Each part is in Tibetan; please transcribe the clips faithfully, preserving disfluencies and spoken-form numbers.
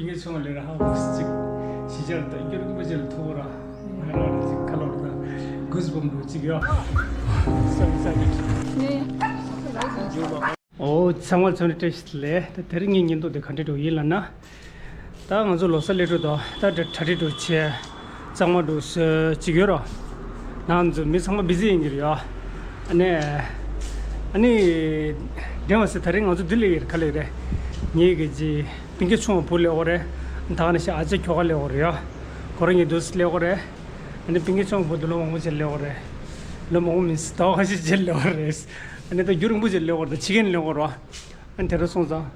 ཡིན་གྱི་ཆུང་བ་ལས་ར་ཧ་གོ་སི་ཅིག་ཞི་ཅར་དང་སྐྱོ་རིང་པོ་ཅིག་ལ་ཐུག་ར། ང་རང་ར་ཅིག་ཁ་ལོར་དང་གུས་བུམ་འགྲོ་ཅིག་ཡོད། ཨོ་ཚང་མ་ཚོ་ནི་བཀྲ་ཤིས་བདེ་ལེགས། ད་དེ་རིང་ངའི་ཉིན་ཐོ་དེ་ག་འདྲ་འགྲོ་ཡིན་ལབ་ན། ད་ང་ཚོ་ལོ་གསར་སླེབས་འགྲོ་དོ། ད་དེ་གྲ་སྒྲིག་འགྲོ་བྱས། གཙང་མ་འགྲོ་སོ་ཅིག་ཡོད་རོ། ང་ཚོ་མི་ཚང་མ་བི་ཟི་ཡིན་གྱི་རེད་ཡ། ཨ་ནི། ཨ་ནི། དེ་མ་ཟད་དེ་རིང་ང་ཚོ་འདི་སླེབས་ཡོད་ག་ལེ་རེད། ངེད་ཀྱི་ཅི། སྤུན་ཀྱག་ཆུང་བ་བུ་སླེབས་ཡོད་རེད། ད་ནི་ཤ་ཨ་ཅག་ཁྱོ་ག་སླེབས་ཡོད་རེད་ཡ། ཁོ་རང་གཉིས་འདུག་སེ་སླེབས་ཡོད་རེད། ཨ་ནི་སྤུན་ཀྱག་ཆུང་བ་བུ་དེ་ལོ་མང་པོ་ཅིག་སླེབས་ཡོད་རེད། ལོ་མང་པོ་མིན་ཟླ་བ་ཁ་ཤས་ཅིག་སླེབས་ཡོད་རེད། ཨ་ནི་ད་རྒྱུན་རིང་པོ་ཅིག་སླེབས་ཡོད་རེད། ད་ཕྱི་རྒྱལ་ནས་སླེབས་ཡོད་རེད། ཨ་ནི་དེ་རུ་སོང་ཙང་།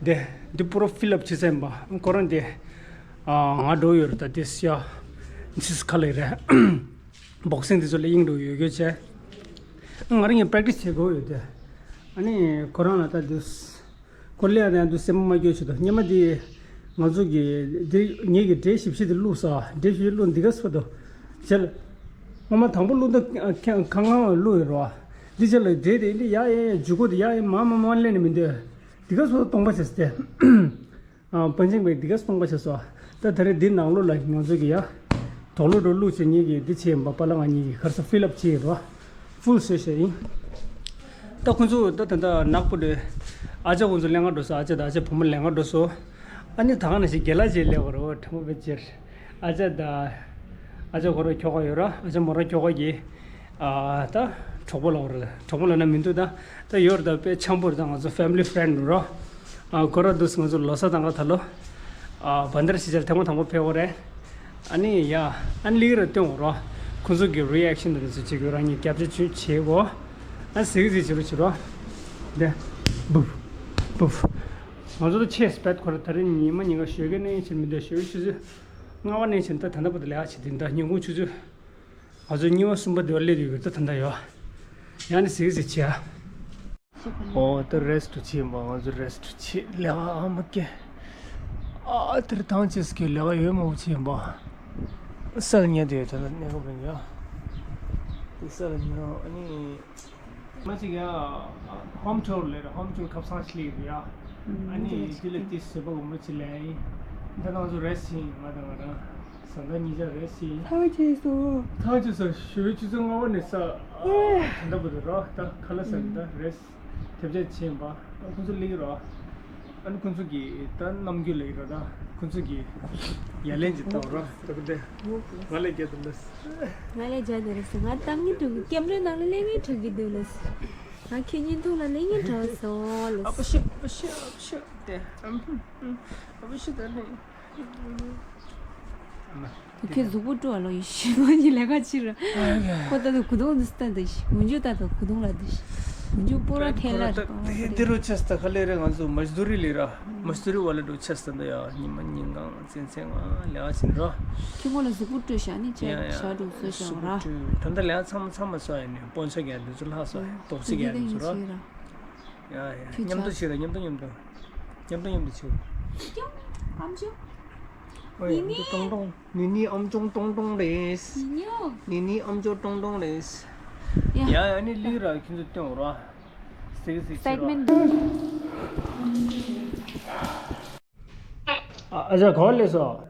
དེ་འདི་པུ་རོ་ཕིལ་ལབ་བྱེད་ས་ཡིན་པ། ཁོ་རང་དེ། ཨ། ང་འགྲོ་ཡོད་རེད། ད་དེ་སི་ཡ། ཚིས་ཁ་ལེ་རེད། བོག་སིང་དེ་ཚོ་ལ་དབྱིངས་འགྲོ་ཡོད་ཡོད་བྱས། ང་རང་ཡང་པེ་རེག་ཊི་སི་བྱེད་དགོས་ཡོད་དེ། ཨ་ནི་ཁོ་རང་ལ་ད་དུས། ཁོ་ལས་ཡང་དུས་སེམས་མ་སྐྱོ་ཆེད་དུ་སྔོན་མ་དེ། ང་ཚོ་གི་དེ་ངེད་ཀྱི་འབྲས་ཞིབ་ཕྱི་དེ་བླུགས་ས། འབྲས་ཞིབ་ཕྱི་བླུགས་འདི་ག་སོ་དུ། བྱས་ལ། སྔོན་མ་དང་པོ་བླུགས་ད་ཁ་ཁ་ངང་བླུགས་ཡོད་རོ། འདི་བྱས་ལ་འབྲས་དེ་འདི་ཡ་ཡ་ཡ་འཇུ་གོ་དེ་ཡ་ཡ་མ་མ་མ་ལེན་ནས་མི་འདོད། འདི་ག་སོ་སྟོང་པ་བྱས་ཏེ། ཨ། པན་ཅིང་པའི་འདི་ག་སྟོང་པ་བྱས་སོ། ད་ད་རེས་འདི་ནང་ལོགས་ལ་ང་ཚོ་གི་ཡ། དོག་ལོ་འགྲོ་བླུགས་བྱེད་ཉེས་ཀྱི་འདི་བྱེད་ཡིན་པ། པ་ལ་ང་གཉིས་ཀྱི་ཁར་ས་ཕིལ་ལབ་བྱེད་ཡིན་རོ། ཕུལ་བཟོས་བྱས་ཡིན། ད་ཁོང་ཚོ་ད་ད་ད་ནག་པོ་རེད། ཨ་ཅག་ཁོང་ཚོ་ལས་ཀ་འགྲོ་སོ། ཨ་ཅག་དང་ཨ་ཅག་བུ་མོ་ལས་ཀ་འགྲོ་སོ། ཨ་ནི་ད་ག་ནང་བཞིན་རྒན་ལགས་ཅིག་སླེབས་པ་རེད། དྲང་པོ་བྱས་ཕྱིར། ཨ་ཅག་དང་། ཨ་ཅག་ཁོ་རང་ཁྱོ་ག་ཡོད་ར། ཨ་ཅག་མོ་རང་ཁྱོ་ག་གི། ཨ། ད་གྲོགས་པོ་ལབ་དགོས་རེད། གྲོགས་པོ་ལབ་ན་མི་འདུག་ད། ད་ཡོད་རེད། ད་དཔེ་འཆམ་པོ་རེད། ད་ང་ཚོ་ཕེ་མི་ལི་ཧྥི་རེན་ཌི་རེད་ར། ཨ། ཁོ་རང་འདུག་སེ་ང་ཚོ་ལོ་གསར་དང་ག་ད་ལོ། ཨ། བན་དར་ཤི་ཅར་ཐེངས་མ་དང་པོ་ཕེབས་པ་རེད། ཨ་ནི་ཡ། ཨ་ནི་ལིག་ར་སྟོན་དགོས་ར། ཁོ་ཚོ་གི་རི་ཨེག་ཤན་དང་དེ་ཚོ་བྱེད་དགོས། རང་ཉིད་རྒྱབ་ཆ་ཆུ་བྱེད་དགོས། ཨ་ཟིག་ཟིག་བྱེད་རོགས་བྱེད་རོགས། དེ། སྦུབ། སྦུབ། ང་ཚོ་ད་ཆེས་པད་ཁོ་ར་ད་རིང་ཉི་མ་ཉིན་ག་ཞོགས་ཀས་ནས་ཕྱིན་མི་འདུག་ཞོགས་ཀས་ཆུ་ཚོད་ལྔ་པ་ནས་ཕྱིན། ད་ད་ལྟ་བར་དུ་ལས་ཀ་བྱེད་དེ། ད་ཉིན་གུང་ཆུ་ཚོད། ང་ཚོ་གཉིས་པ་གསུམ་པ་དེ་བ་སླེབས་ཡོད་ཀྱི་རེད། ད་ད་ལྟ་ཡོད། ཡང་ནི་ཟིག་ཟིག་བྱེད་ཨ། ཨོ་ད་རེ་སི་ཊི་བྱེད་ཡིན་པ། ང་ཚོ་རེ་སི་ཊི་བྱེད། ལས་ཀ་ཨ་མ་སྐྱེ། ཨ་དེར་ཐང་ཅེས་ཀྱི་ལས་ཀ་ཡོད་མ་བྱེད་ཡིན་པ། སལ་ཉལ་དེ་ད་ལྟ་གནས་སྐབས་རིང་ཡ། སལ་ཉལ་ཨ་ནི། མ་ཅིག་ཡ། ཧོམ་ཊུར་ལས་ར། ཧོམ་ཊུར་ཁབ་སང་ཞིག་ལས་ར་ཡ། ཨ་ནི་དེ་ལས་དེ་བཟོད་པ་སྒོམ་རོགས་བྱེད་ལས་ཡིན། ད་ང་ཚོ་རེ་སི་ཊི་བྱེད་ཡིན། ང་དང་ང་རང་། བཟའ་ཟླ་གཉིས་ཆ་རེ་སི་ཊི་བྱེད་ཡིན། ཐང་ཆད་སོང་། ཐང་ཆད་སོང་། ཞོགས་ཆུ་ཚོད་ལྔ་པ་ནས་ས། ད་ལྟ་བར་དུ་ར། ད་ཁ་ལག་ཟ་གི། ད་རེ་སི་ཊི་ཐེབས་ཆག་བྱེད་ཡིན་པ། ད་ཁོང་ཚོ་སླེབས་ཀྱི་ར། ཨ་ནི་ཁོང་ཚོ་གི་ད་རྣམ་འགྱུར་ལེགས་ར། ད་ཁོང་ཚོ་གི་ཡ་ལན་ཅིག་བཏང་ར། ད་ག་དེ་ང་ལ་རྒྱབ་ཏུ་ལས། ང་ལ་རྒྱབ་ཏུ་རེད་ཟེར། ང་གཏམ་ངན་འགྲོ་གི། ཀེམ་རའི་ནང་ལ་གླེང་ངན་འགྲོ་གི་འདུག་ལས། ང་ཁྱེད་གཉིས་ཐུག་ལ་གླེང་ངན་འགྲོ་སོང་ལས། ཨ་ཕ་ཤི། ཨ་ཕ་ཤི། ཨ་ཕ་ཤི་དེ། ཨ་ཕ་ཤི་དེ་ལས། ཁྱེད་གཟུགས་པོ་བཀྲུ་བ་ལོ་ཡིན་ཞིག་མ་ཉིད་ལས་ཀ་ཕྱིར། ཁོ་ད་དུང་གུ་དོང་དུ་སྟན་དུ་ཞིག་མུ་འཇུ་ད་དུང་གུ་དོང་ལ་དུ་ཞིག་མུ་འཇུ་པོ་ར་ཐལ་ལ་རེད་པ། དེ་རུ་ཆེས་ད་ག་ལེ་རེད། ང་ཚོ་མ་ཟུ་རི་ལི་ར། མ་ཟུ་རི་བ་ལ་འགྲོ་ཆེས་ད་འདི་ཡ། ཉི་མ་ཉིན་གང་ཚན་ཚན་ང་ལས་ཀ་ཕྱིན་ར། ཁྱི་མོ་ལ་གཟུགས་པོ་བཀྲུ་བཞག་ནི་ཡ་ཡ། ཆ་ཞག་འགྲོ་བཟོ་བཞག་ར། ད་ལྟ་ལས་ཀ་ཚང་མ་ཚང་མ་སོ་ཡ་ནི་སྤོན་ཆ་ག་འདི་ཚོ་ལྷག་སོ་ཡ། དོག་ཅིག་ག་འདི་ཚོ་ར། ཡ་ཡ། མཉམ་དུ་བྱེད་ར། མཉམ་དུ་མཉམ་དུ། མཉམ་དུ་མཉམ་དུ་བྱེད། ཨམ་ཅོ། ཨོ་ཡ། ནི་ནི། འདི་ཀྲོང་ཀྲོང་། ནི་ནི་ཨམ་ཅོང་ཀྲོང་ཀྲོང་རེད། ནི་ནི་ཨམ་ཅོ་ཀྲོང་ཀྲོང་རེད། ཡ། ཡ་ཡ། ནི་ལིག་ར་ཁྱོད་ཚོ་སྟོན་ར། ཟིག་ཟིག་བྱེད་ར། ཨ་ཅག་ག་པར་སླེབས་སོང་།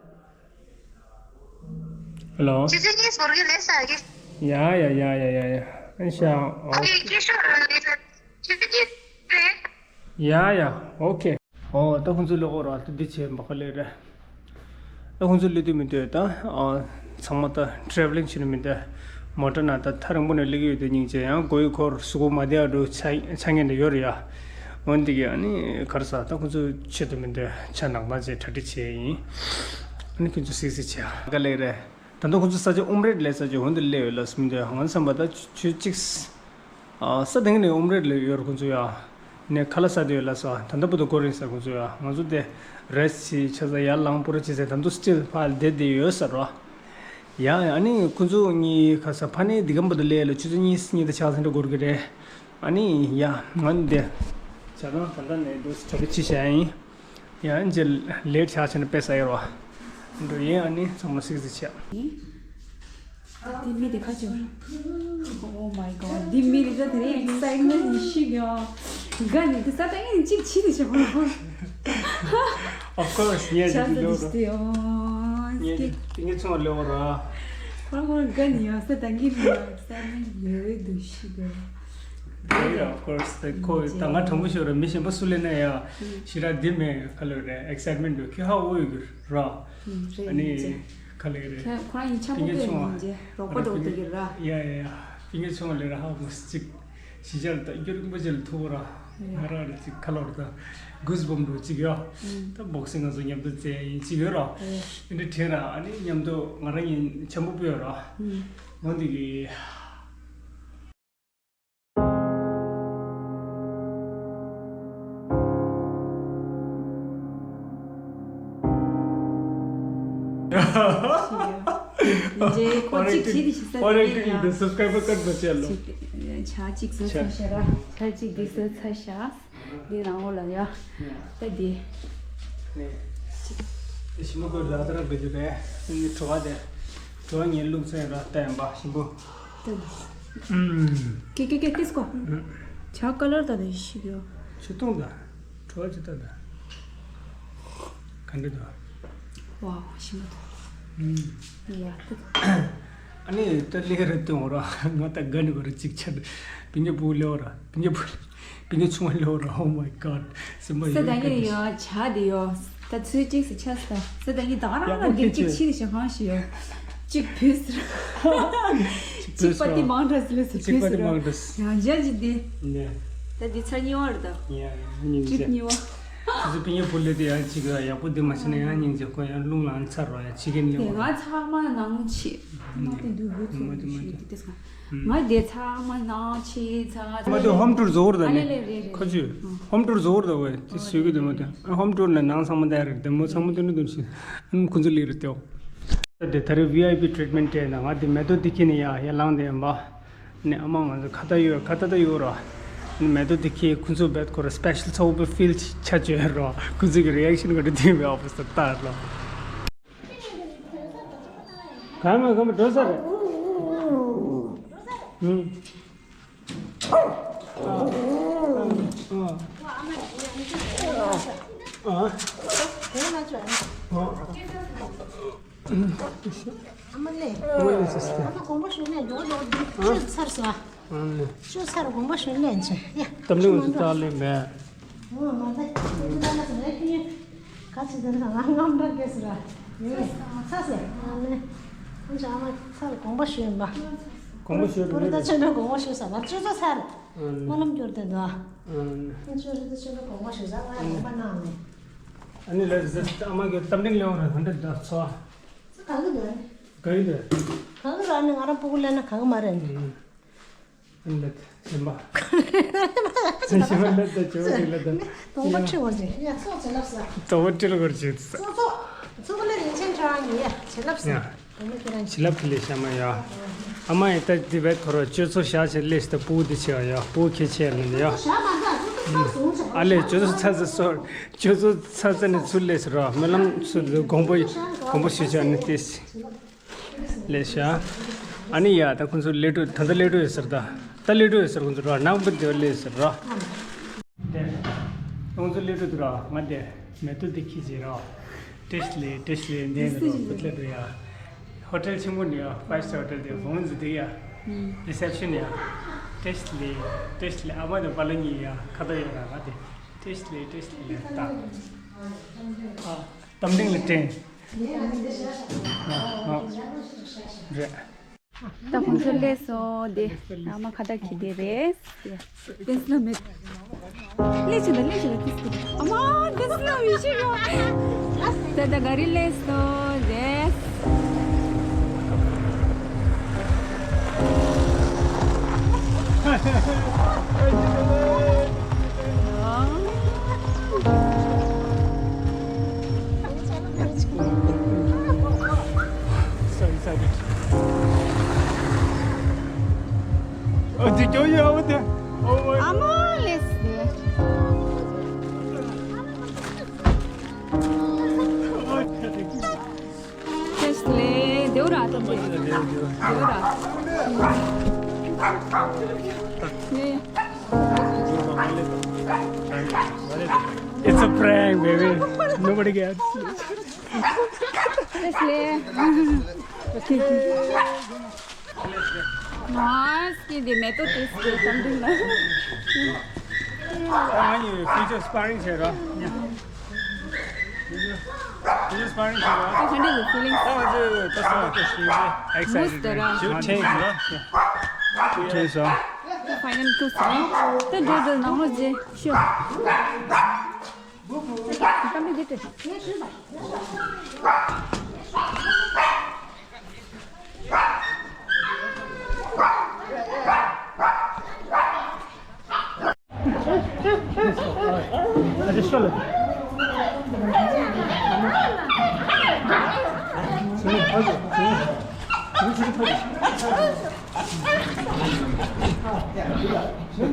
ཧེ་ལོ། ཆུ་ཚོད་གཉིས་བོར་གི་རེད་ཟེར་གི། ཡ་ཡ་ཡ་ཡ་ཡ་ཡ། ཨ་ཤ། ཨོ། ཨ་ཡ་ཆུ་ཚོད་གཉིས་རེད། ཡ་ཡ། ཨོ་ཁེ། ཨོ་ད་ཁོང་ཚོ་ལོག་གོ་ར། ད་འདི་བྱས་མ་ག་ལེ་རེད། ད་ཁོང་ཚོ་སླེབས་དུས་མི་འདོད་ད། ཨ་ཚང་མ་ད་ཊེ་རེ་ཝ་ལིང་བྱེད་ནི་མི་འདོད། མོ་ཊ་ནང་ད་ཐག་རིང་པོ་ནས་སླེབས་ཀྱི་ཡོད་དེ་སྙིང་རྗེ། ཡང་སྒོ་ཡི་འཁོར་གཟུགས་པོ་མ་བདེ་བ་འགྲོ་ཆ་ཆ་ངེས་ནས་ཡོད་རེད་ཡ། འོན་ཏེ་གི་ཨ་ནི་ག་རེ་ཟ། ད་ཁོང་ཚོ་ཆེད་དུ་མི་འདོད། ཆ་ནག་ནག་བྱས་གྲ་སྒྲིག་བྱས་ཡིན། ཨ་ནི་ཁོང་ཚོ་སིག་སིག་བྱས། ག་ལེ་རེད། ད་ལྟ་ཁོང་ཚོ་ས་ཆ་ཨུམ་རེད་ལས་ས་ཆ་འོན་ཏེ་སླེབས་ཡོད་ལ་སུ་མི་འདོད། ང་བསམ་པ་ད་ཆུ་ཚོད་གཅིག་ཨ་ས་དེང་ནས་ཨུམ་རེད་ལས་ཡོད་རེད་ཁོང་ཚོ་ཡ། ནས་ཁ་ལག་ཟ་དུས་ལ་ས་ད་ལྟ་བར་དུ་འགོར་རིང་ས་ཁོང་ཚོ་ཡ། ང་ཚོ་དེ་རེ་སི་བྱས་ཆ་ཚ་ཡར་ལངས་པོ་ར་བྱས་ཚེ་ད་དུང་སི་ཊིལ་ཕར་བསྡད་བསྡད་ཡོད་ས་ར། ཡ་ཡ། ཨ་ནི་ཁོང་ཚོ་གཉིས་ཁ་ས་ཕ་ནས་འདི་གམ་བར་དུ་སླེབས་ལ་ཆུ་ཚོད་གཉིས་གཉིས་དང་ཕྱེད་ཙམ་འདྲ་འགོར་གི་རེད། ཨ་ནི་ཡ་ང་འདི་བྱ་དང་ད་ལྟ་ནས་འདུག་གྲ་སྒྲིག་ཅི་བྱས་ཡིན། ཡང་ཅི་ལེཊ་ཆགས་ཆེ་ན་དཔེ་ཟ་ཡོད་རོ། འགྲོ་ཡིན། ཨ་ནི་ཚང་མ་སིག་སིག་བྱས། དེ་མི་དེ་ཁ་ཆེ་བ། Oh my god. འདི་མི་རེད་ད། དེ་རིང་ཨེག་སའིཊ་མེན་ཊི་ཡིན་ཤི་གི་ཡོད། ག་ནི་དེ་ས་ཏང་ཡིན་གཅིག་ཕྱི་དེ་བྱེད་པ། Of course, ངས་ཅིག་ལོ་ར། ངས་ཏིང་ངེ་ཚོང་ལོ་ར། ཁོ་ཁོ་ག་ནི་ཡོད་ས་ད་ངེད་ནི་ཡོད་ས་ནི་ལོས་འདུག་ཤི་དོ། ཡ་ཡ། Of course. ད་ཁོ་ད་ང་དྲང་པོ་ཤོད་ར། མི་གཞན་པ་སུ་ལས་ན་ཡ་ཞི་ར་འདི་མེད་ག་ལོ་རེད། Excitement འདུག་ཁྱོད་ཧ་འོ་ཡོད་གི་ར། ཨ་ནི་ག་ལོ་རེད། ཁོ་རང་ཡིན་ཆ་པོ་ཏིང་ངེ་ཚོང་ཡིན་ཅེ་རོགས་པ་འགྲོ་འདུག་གི་ར། ཡ་ཡ་ཡ། ཏིང་ངེ་ཚོང་ལས་ར་ཧ་འོ་ཅིག་ཞི་ཅར་ད་རྒྱུ་རིང་པོ་ཅིག་ལ་ཐུག་ར། ང་རང་རེ་ཅིག་ཁ་ལོར་ད་གུས་བུམ་རུ་ཅིག་ཡོད། ད་བོག་སིང་ང་ཚོ་མཉམ་དུ་རྩེ་ཡིན་ཅིག་ཡོད་ར། ཨེ་འདྲ་དྲན་ར། ཨ་ནི་མཉམ་དུ་ང་རང་ཡིན་ཆེན་པོ་པོ་ཡོད་ར། ངོ་འདི་གི། ཡིན་ཅེ་ཁོ་གཅིག་བྱེད་དེ་ཤི་ས་རེད་ཡ། Subscriber ཀར་མ་བྱས་ལོ། ཆ་གཅིག་བཟོས་ཚར་ཤག་ར། ཆ་གཅིག་འདི་བཟོས་ཚར་ཤག་འདི་རང་འོག་ལ་ཡ། ད་འདི། ནས། ཞིམ་པོ་ཁོས་ར་ད་ར་འབད་རྒྱུ་རེད། ངའི་བྲོ་བ་དེ། བྲོ་བ་ངའི་ལུགས་ཚན་ར་ལྟ་ཡིན་པ་ཞིམ་པོ། ད་འདི། ཀེ་ཀེ་ཀེ་ཏིས་ཀོ། ཇ་ཀ་ལར་ད་འདི་ཞིག་ཡོད། ཆུ་བཏུང་ད། བྲོ་བ་ཅི་ད་ད། ག་འདྲ་འདུག་ཝའོ་ཞིམ་པོ་འདུག་ཡ། ཨ་ནི་ད་ལེ་རེ་ཏོང་ར། ང་ད་དགའ་ནི་གོ་ར་ཅིག་ཆར། པིང་གེ་བུ་ལེའོ་ར། པིང་གེ་བུ། པིང་གེ་ཆུང་བ་ལེའོ་ར། Oh my god. སེམས་པ་ས་ད་ཡོད་ཡོད་ཡོད་ཇ་དེ་ཡོད། ད་ཚོད་ཅིག་སི་ཆ་ས་ད་ས་ད་ཡོད་ད་རང་ཡག་པོ་རང་གི་ཁྱེད་ཅིག་ཆེ་ཆི་ཞིག་ཧང་ཞིག་ཡོད། ཅིག་བུས་ར། ཅིག་པ་དེ་མང་དྲགས་ལེ་སི་ཅིག་པ་བུས་དེ་ར། མང་དྲགས། ཡང་ཇ་ཅིག་དེ། ནས། ད་དེ་ཚར་གཉིས་པ་རེད་ད། ཡ་ཡ་ཉིན་ཅིག་ཅིག་གཉིས་པ། ཁྱེད་ཚོ་པིང་གེ་བུ་ལེ་དེ་ཡང་ཅིག་ཡག་པོ་དེ་མ་བྱས་ན་ཡང་སྙིང་རྗེ། ཁོ་ཡང་རླུང་ལངས་ཚར་རོ་ཡ། ཅི་གེ་ནི་དེ་ང་ཚང་མ་ནང་ཆེ། མ་དེ་འདུག་བུ་ཚོ་མ་དེ་མ་ཞུས་དེ་དེ་ཚང་། ང་དེ་ཚང་མ་ནང་ཆེ་ཚང་། མ་དེ་ཧོམ་ཊུར་བཟོ་བར་ད་ཨ་ནི། ལེ་ལེ་རེད་རེད། ཁོ་ཚོས་ཧོམ་ཊུར་བཟོ་བར་ད་བས་དེ་ཟོས་གི་དེ་མ་དེ། ཨ་ཧོམ་ཊུར་ནས་ནང་ཚང་མ་བསྡད་རེད། དེ་མོ་ཚང་མ་དེ་འདྲ་དོན་ཞིག་ཨ་ཁོ་ཚོ་ལི་རེད་དེའོ། ད་དེ་ད་རེས་ཝི་ཨའི་པི་ཊི་རི་ཊི་མེན་ཊི་སྤྲད་ན་ང་དེ་མེ་ཏོག་དེ་ཁྱེར་ནས་ཡ་ཡ་ལངས་དེ་ཡིན་པ། ནས་ཨ་མ་ང་ཚོ་ཁ་ཏ་ཡོད་ཁ་ཏ་ད་ཡོད་ར། ནས་མེ་ཏོག་དེ་ཁྱེད་ཁོ་ཚོ་བེད་ཁོ་ར་སི་པེ་ཤལ་ཚ་བོ་པའི་ཕིལ་ཆ་བཅོས་ར། ཁོ་ཚོ་གི་རི་ཨེག་ཤན་ག་རེ་དེ་བས་ཨོ་ཕོ་སི་ཊི་ལྟ་ར། ག་མ་ག་མ་འགྲོ་ས་རེད། ཨུམ། ཨ། ཨ། ཨ། ཨ་མ་ལེ། ཨ་མ་ལེ་སི་སི་ཊར། ཨ་མ་དགོངས་པ་ཞུ་ལེན་འགྲོ་འགྲོ་འདི་ཨ། བཅུ་ཚར་སོང་། ཨ་ལེ། བཅུ་ཚར་དགོངས་པ་ཞུ་ལེན་བྱས་ཡ། གཏམ་གླེང་ཚོ་ལྟ་ལེ་མེད། ཨ་མ་ལེ། ཁྱོད་ཚོ་ལ་ལ་ཟེར་ཁྱོད་ག་ཚོད་དེ་ན་ང་རྔམ་འདྲ་སྐྱེས་སོང་ར། ཡོད་ཚར་སོང་། ཨ་ལེ། ཁྱོད་ཚོ་ཨ་མ་ཚར་དགོངས་པ་ཞུ་ཡིན་པ། དགོངས་པ་ཞུ་རེད། ད་ཁྱོད་ཚོ་དགོངས་པ་ཞུ་ས་ན་བཅུ་ཚོ་ཚར། སྨོན་ལམ་སྐྱོར་དེ་འདུག་ཨ་ནི་ཁྱོད་རེ་ད་ཁྱོད་ལ་དགོངས་པ་ཞུ་ས་ང་དགོངས་པ་གནང་ནས། ཨ་ནི་ལས་ཟེར་ཨ་མ་གི་གཏམ་གླེང་ལེན་བ་རེད། ཧ་འདྲ་འདྲ་ཚོ། ག་གི་འདུག་ཨ་ནི། ག་གི་འདུག་ག་གི་ར་ནི་ང་རང་སྤུ་གུ་ལེན་ན་ག་གི་མ་རེད་ནི། ཨ་ནི་ལས་སེམས་པ། སེམས་པ་ལས་ད་བྱེད་པ་ཞིག་ལས་ད། དོང་པ་ཁྲི་བར་ཅིག་ཡ་ཚོགས་བྱེད་ལབ་ས། དོང་པ་ཁྲི་ལ་བར་ཅིག་ས། ཚོགས་ཚོགས་ཚོགས་ལས་རིན་ཆེན་ཁྲ་ཡ་བྱེད་ལབ་ས། ཡ། བྱིན་རླབས་ཀྱི་ལས་བྱ་མ་ཡ། ཨ་མ་ཡི་ད་དེ་བས་ཐོ་རོ་སྤྱོད་ཚོགས་བཞག་བྱས་ལས་ད་སྤུ་གུ་དེ་བྱེད་ཡ། སྤུ་གུ་ཁྱེད་བྱེད་ཡ་ནི་ཡ། ཨ་ལས་སྤྱོད་ཚོགས་ཚ་ཚ་སོ། སྤྱོད་ཚོགས་ཚ་ཚ་ནི་ཚུར་ལས་ཟེར་རོ། སྨོན་ལམ་ཚུར་དགོངས་པ་དགོངས་པ་ཞུ་བྱ་ནི་ཏེ་ལས་བྱ། ཨ་ནི་ཡ་ད་ཁོང་ཚོ་ལས་འགྲོ་ད་ད་ལས་འགྲོ་ཡོད་ཟེར། ད་ད་ལས་འགྲོ་ཡོད་ཟེར། ཁོང་ཚོ་རོ་ནག་པོ་དེ་ལས་ཟེར་རོ། དེ། ཁོང་ཚོ་སླེབས་འགྲོ་འདུག་ར། ང་དེ་མེ་ཏོག་དེ་འཁྱེར་བྱས་ར། བཀྲ་ཤིས་བདེ་ལེགས། བཀྲ་ཤིས་བདེ་ལེགས་འདི་ར་བུ་སླེབས་འགྲོ་ཡ། ཧོ་ཊེལ་ཆེན་པོ་འདི་ཡ། ཕའིབ་སི་ཊར་ཧོ་ཊེལ་དེ་ཧོང་ཟི་དེ་ཡ། རི་སེབ་ཤན་ཡ། བཀྲ་ཤིས་བདེ་ལེགས། བཀྲ་ཤིས་བདེ་ལེགས། ཨ་མ་དང་པཱ་ལགས་གཉིས་ཡ་ཁ་ཏ་ཡོད་ར། ང་དེ་བཀྲ་ཤིས་བདེ་ལེགས། བཀྲ་ཤིས་བདེ་ལེགས་ད། ཨ། གཏམ་གླེང་ལ་དྲན། ཨ། ཨ། རེད། ད་ཁོང་ཚོ་སླེབས་སོང་། དེ་ཨ་མ་ཁ་བཏགས་ཁྱེར་བསྡད་རེད། ཏེན་སི་ལ་མེད། སླེབས་བྱུང་ད། སླེབས་བྱུང་ད། ཏེན་སི་ལ། ཨ་མ་ཏེན་སི་ལ་མི་ཤེས་གོ། ད་ད་ག་རི་སླེབས་སོང་། རེད། So excited. Oh, did you know what the? Oh my. I'm all is there. བཀྲ་ཤིས་བདེ་ལེགས། བདེ་པོ་ར། བཀྲ་ཤིས་བདེ་ལེགས། བདེ་པོ་ར། ནས། It's a prank, baby. Nobody gets. Nice, kid, the method is good. Something like. ཨ་ནི་future sparring་བྱེད་རོགས། Future sparring་བྱེད་རོགས། How is the feeling? ཨ་ང་ཚོ་ད་སོང་ཏོ་ཞིག་excited། Boost་ར། ཞུ་ཐེངས་ཟིན་ལ། ཐེངས་སོང་། Final two song. ད་འགྲོ་འགྲོ་ནང་ལོགས་རྗེས་ཤོག་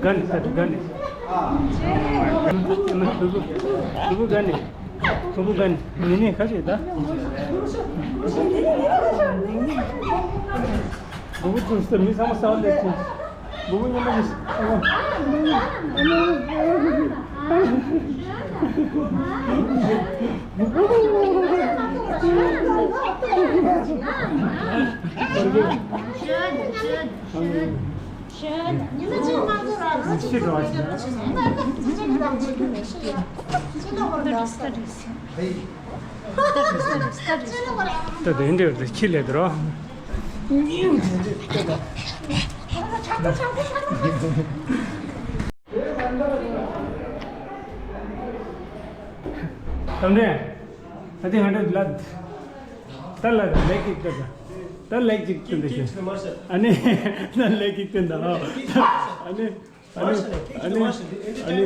གན་ས་གན་ནས། ཐུ་བུ་གན་ནས། ཐུ་བུ་གན་ནས། ནི་ནི་ཁ་ཤས་ད། ཐུ་བུ་ཚོ་སྟེ་མི་ཚང་མ་ས་བ་ལས་ཚུལ། ཐུ་བུ་ཉི་མ་ནི། ད་དེ་འདྲ་ཁྱི་ལས་དུ་རོ། དམ་འདྲེན། ཨ་དེ་ཧ་འདྲ་ལ། ད་ལ་ལེགས་ཀྱི་ད། ད་ལེགས་ཀྱི་ད་འདི་ཤེས། ཨ་ནི། ད་ལེགས་ཀྱི་ད་ད། ཨ་ནི། ཨ་ནི། ཨ་ནི། ཨ་ནི། ཨ་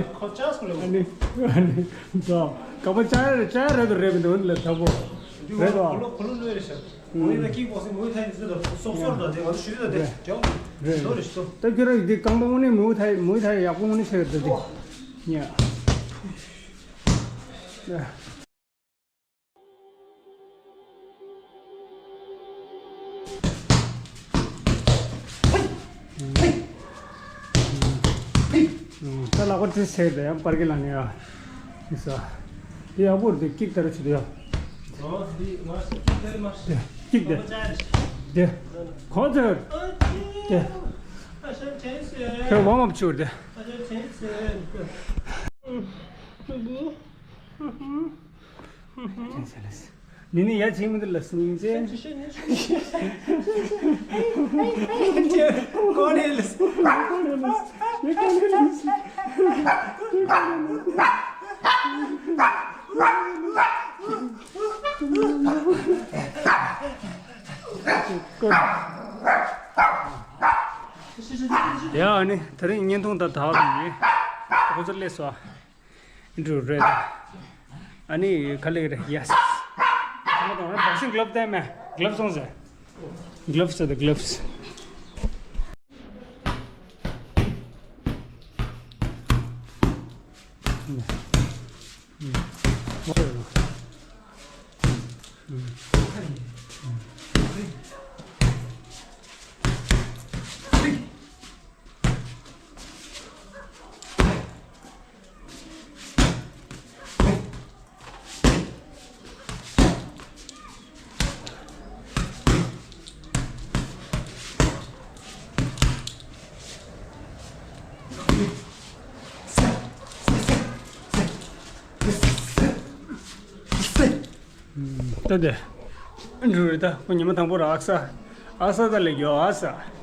ནི། ཨ་ནི། ད། ག་པ་ཅ་ཅ་རེད་དོ་རེད་མི་འདུག་ལ་ད་པོ། རེད་དོ། ཁོ་ལོ་ལོས་རེད་ཤག་ཁོ་ཡིན་ན་ཀིག་བོག་སིང་མུའེ་ཐའི་ཟེར་དུས་སོབ་སོབ་དང་དེ་ང་ཚོ་ཞུ་དུས་དེ་རེད། ཇོ་རེད་ཞུ། ད་ཁྱོད་རང་གི་དེ་རྐང་པ་དངོས་གནས་མུའུ་ཐའི་མུའུ་ཐའི་ཡག་པོ་དངོས་གནས་ཆགས་ཡོད་ད་དེ། ཉ། ད་ལག་པ་དེ་ཟེར་དེ་ཡང་པར་གི་ལ་ནི་ཡ། ཡིན་ས། དེ་ཡག་པོ་རེད་དེ་ཀིག་ལྟར་བྱེད་དེ་ཡ། ཀིག་དེ། དེ། གོ་ཚོད། དེ། ཁྱོད་ཝརམ་ཨབ་བྱོས་དེ། ནི་ནི་ཡ་ཆེན་མི་འདུག་ལ་སུན་ཅེ། ཀོ་ནེ་ལ་སུན། ཡ་ཨ་ནི་དེ་རིང་བརྙན་ཐུང་ད་ད་བར་ཡིན། ཁོ་ཚོ་སླེབས་སོང་། འགྲོ་རེད། ཨ་ནི་ག་ལེགས་རེད། ཡེ་སི། ཁ་མ་དང་བོག་སིང་གི་ལབ་བསྟན་མེད། གི་ལབ་སོང་ཟེར། གི་ལབ་ཟེར་དང་གི་ལབ། ད་དེ། འགྲུལ་རེད་ད། ཁོ་ཉི་མ་དང་པོ་ར་ཨག་ས། ཨག་ས་ད་ལས་རྒྱོ་ཨག་ས།